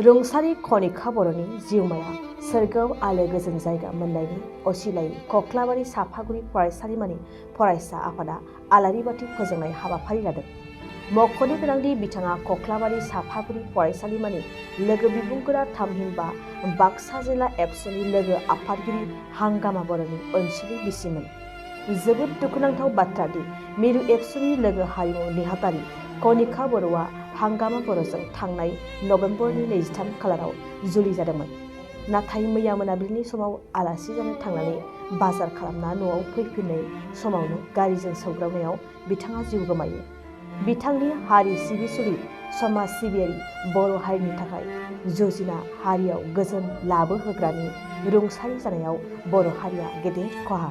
रुंसारि खनिका बर'नि जिउमाया सोरगोआव आलो गोजोन जायगा मोननायनि असिलायै कक्लाबारि साफागुरि फरायसालिमानि फरायसा आफादा आलारि बाथि फोजोंनाय हाबाफारि लादों। मख'नो गोनांदि बिथाङा कक्लाबारि साफागुरि फरायसालिमानि लोगो बिबुंगोरा थामहिनबा बाक्सा जिल्ला एबसुनि लोगो आफादगिरि हांगामा बर'नि अनसुलि बिसिमोन। जोबोद दुखुनांथाव बाथ्रा दि मिरु एबसुनि लोगो हारिमु नेहाथारि खनिका बर'आ हांगामा बर'जों थांनाय नभेम्बरनि 23 खालाराव जुलि जादोंमोन। नाथाय मैया मोनाबिलिनि समाव आलासि जानो थांनानै बाजार खालामना न'आव फैफिननाय समावनो गारिजों सौग्रावनायाव बिथाङा जिउ गोमायो। बिथांनि हारि सिबिसुलि समाज सिबियारि बर' हारिनि थाखाय जुजिना हारियाव गोजोन लाबोहोग्रानि रुंसारि जानायाव बर' हारिया गेदेर खहा।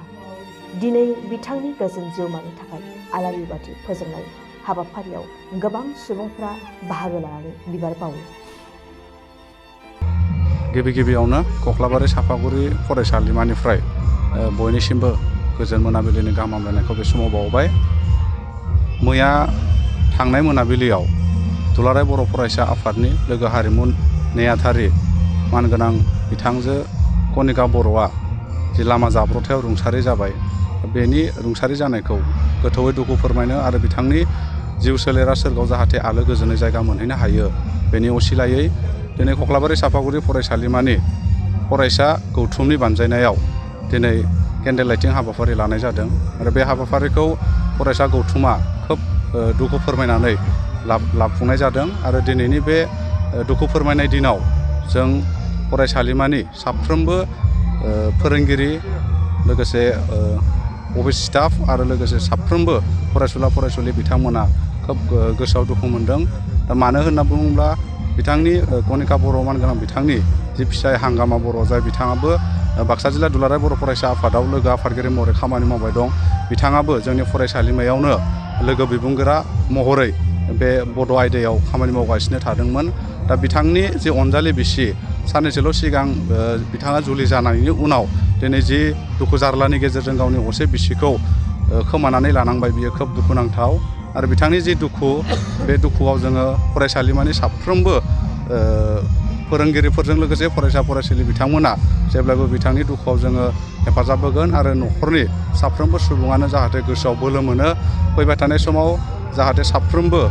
दिनै बिथांनि गोजोन जिउमानि थाखाय आलारि बाथि फोजोंनाय हाबाफारियाव गोबां सुबुंफोरा बाहागो लानानै बिबार बावो। गिबियावनो कक्लाबारि साफागुरि फरायसालिमानिफ्राय बयनिसिमबो गोजोन मोनाबिलिनि गाहाम हामलायनायखौ बे समाव बावबाय। मैया थांनाय मोनाबिलियाव दुलाराय बर' फरायसा आफादनि लोगो हारिमु नेहाथारि मानगोनां बिथांजो खनिका बर'आ जि लामा जाब्रथायाव रुंसारि जाबाय, बेनि रुंसारि जानायखौ गोथौयै दुखु फोरमायनो आरो बिथांनि जिउ सोलेरा सोरगोआव जाहाथे आलो गोजोनै जायगा मोनहैनो हायो, बेनि असिलायै दिनै कक्लाबारि साफागुरि फरायसालिमानि फरायसा गौथुमनि बानजायनायाव दिनै केन्डेल लाइटिं हाबाफारि लानाय जादों आरो बे हाबाफारिखौ फरायसा गौथुमा खोब दुखु फोरमायनानै लाफुंनाय जादों। आरो दिनैनि बे दुखु फोरमायनाय दिनाव जों फरायसालिमानि साफ्रोमबो फोरोंगिरि, लोगोसे अफिस स्टाफ आरो लोगोसे साफ्रोमबो फरायसुला बिथांमोना खोब गोसोआव दुखु मोनदों। दा मानो होनना बुङोब्ला बिथांनि खनिका बर' मानगोनां बिथांनि जि फिसाय हांगामा बर', जाय बिथाङाबो बाक्सा जिल्ला दुलाराय बर' फरायसा आफादाव लोगो आफादगिरि महरै खामानि मावबाय दं, बिथाङाबो जोंनि फरायसालिमायावनो लोगो बिबुंगोरा महरै बे बड' आयदायाव खामानि मावगासिनो थादोंमोन। दा बिथांनि जि अनजालि बिसि साननैसोल' सिगां बिथाङा जुलि जानायनि उनाव दिनै जि दुखु जारलानि गेजेरजों गावनि असे बिसिखौ खोमानानै लानांबाय, बियो खोब दुखुनांथाव। आरो बिथांनि जि दुखु, बे दुखुआव जोङो फरायसालिमानि साफ्रोमबो फोरोंगिरिफोरजों लोगोसे फरायसालि बिथांमोना जेब्लाबो बिथांनि दुखुआव जोङो हेफाजाब होगोन आरो न'खरनि साफ्रोमबो सुबुङानो जाहाथे गोसोआव बोलो मोनो। फैबाय थानाय समाव जाहाथे साफ्रोमबो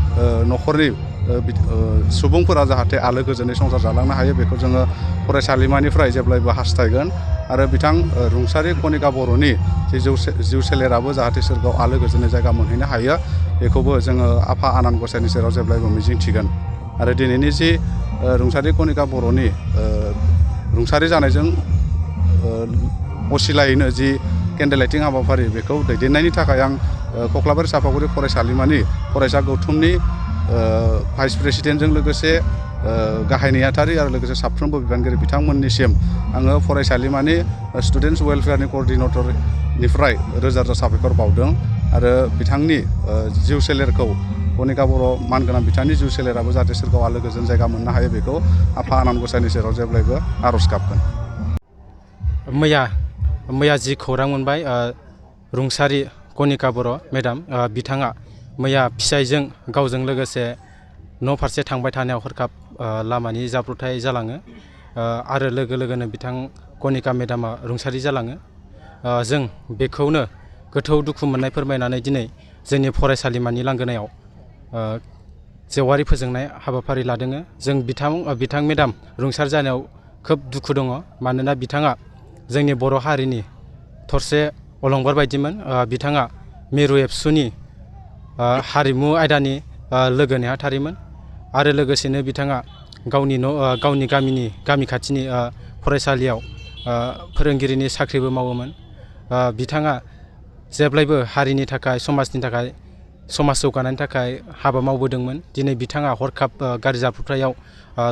न'खरनि सुबुंफोरा जाहाथे आलो गोजोनै संसार जालांनो हायो, बेखौ जोङो फरायसालिमानिफ्राय जेब्लायबो हास्थायगोन। आरो बिथां रुंसारि खनिका बर'नि जि जिउ सोलेराबो जाहाथे सोरगोआव आलो गोजोनै जायगा मोनहैनो हायो, बेखौबो जोङो आफा आनान गसाइनि सेराव जेब्लायबो मिजिंथिगोन। आरो दिनैनि जि रुंसारि खनिका बर'नि रुंसारि जानायजों असिलायैनो जि केन्डेल लाइटिं हाबाफारि, बेखौ दैदेननायनि थाखाय आं कक्लाबारि साफागुरि फरायसालिमानि फरायसा गौथुमनि भाइस प्रेसिडेन्टजों लोगोसे गाहाय नेहाथारि आरो लोगोसे साफ्रोमबो बिबानगिरि बिथांमोननिसिम आङो फरायसालिमानि स्टुडेन्टस वेलफेयारनि कअर्डिनेटरनिफ्राय रोजा रोजा साबायखर बावदों। आरो बिथांनि जिउ सोलेरखौ, खनिका बर' मानगोनां बिथांनि जिउ सोलेराबो जाहाथे सोरगोआव आलो गोजोन जायगा मोननो हायो, बेखौ आफा आनान गसाइनि सेराव जेब्लायबो आर'ज गाबगोन। मैया जि खौरां मोनबाय, रुंसारि खनिका बर' मेडाम बिथाङा मैया फिसायजों गावजों लोगोसे न' फारसे थांबाय थानायाव हरखाब लामानि जाब्रथाय जालाङो आरो लोगोनो बिथां खनिका मेडामा रुंसारि जालाङो। जों बेखौनो गोथौ दुखु मोननाय फोरमायनानै दिनै जोंनि फरायसालिमानि लांगोनायाव जेवारि फोजोंनाय हाबाफारि लादों। जों बिथां मेडाम रुंसारि जानायाव खोब दुखु दङ, मानोना बिथाङा जोंनि बर' हारिनि थरसे अलंबार बायदिमोन। बिथाङा मिरु एबसुनि हारिमु आयदानि लोगो नेहाथारिमोन आरो लोगोसेनो बिथाङा गावनि गामि खाथिनि फरायसालियाव फोरोंगिरिनि साख्रिबो मावोमोन। बिथाङा जेब्लायबो हारिनि थाखाय, समाजनि थाखाय, समाज जौगानायनि थाखाय हाबा मावबोदोंमोन। दिनै बिथाङा हरखाब गारि जाब्रथायाव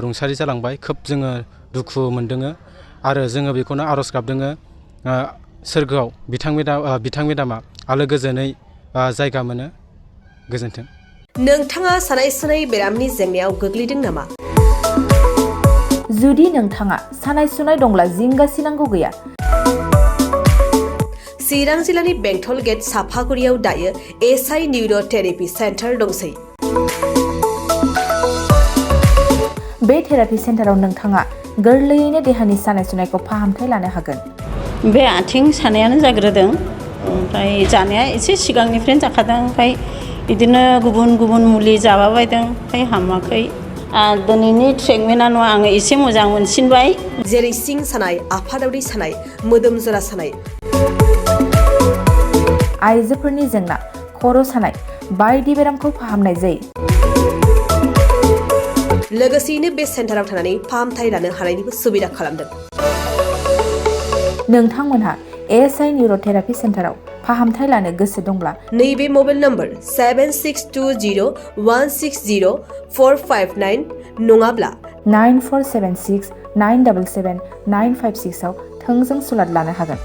रुंसारि जालांबाय। खोब जोङो दुखु मोनदों आरो जोङो बेखौनो आर'ज गाबदों, सोरगोआव बिथां मेडामा आलो गोजोनै जायगा मोनो। गोजोन्थों। नोंथाङा सानाय सुनाय बेरामनि जेंनायाव गोग्लैदों नामा? जुदि नोंथाङा सानाय सुनाय दंब्ला जिंगासिनांगौ गैया। चिरां जिल्लानि बेंटल गेट साफागुरियाव दायो एसआइ निउर' थेरेपि सेन्टार दंसै। बे थेरापि सेन्टाराव नोंथाङा गोरलैयैनो देहानि सानाय सुनायखौ फाहामथाय लानो हागोन। बे आथिं सानायानो जाग्रोदों, ओमफ्राय जानाया एसे सिगांनिफ्रायनो जाखादों, ओमफ्राय बिदिनो गुबुन गुबुन मुलि जाबाबायदों, ओमफ्राय हामाखै। दिनैनि ट्रिटमेन्टआ आङो एसे मोजां मोनसिनबाय। जेरै सिं सानाय, आफादावरि सानाय, मोदोम जरा सानाय, आइजोफोरनि जेंना, खर' सानाय बायदि बेरामखौ फाहामनाय जायो। लोगोसेयैनो बे सेन्टाराव थानानै फाहामथाय लानो हानायनिबो सुबिदा खालामदों। नोंथांमोनहा ASI निउर'थेरापि सेन्टाराव फाहामथाय लानो गोसो दंब्ला नैबे मबाइल नम्बर 7620160459 नङाब्ला 9476977956 आव थोंजों सुलाद लानो हागोन।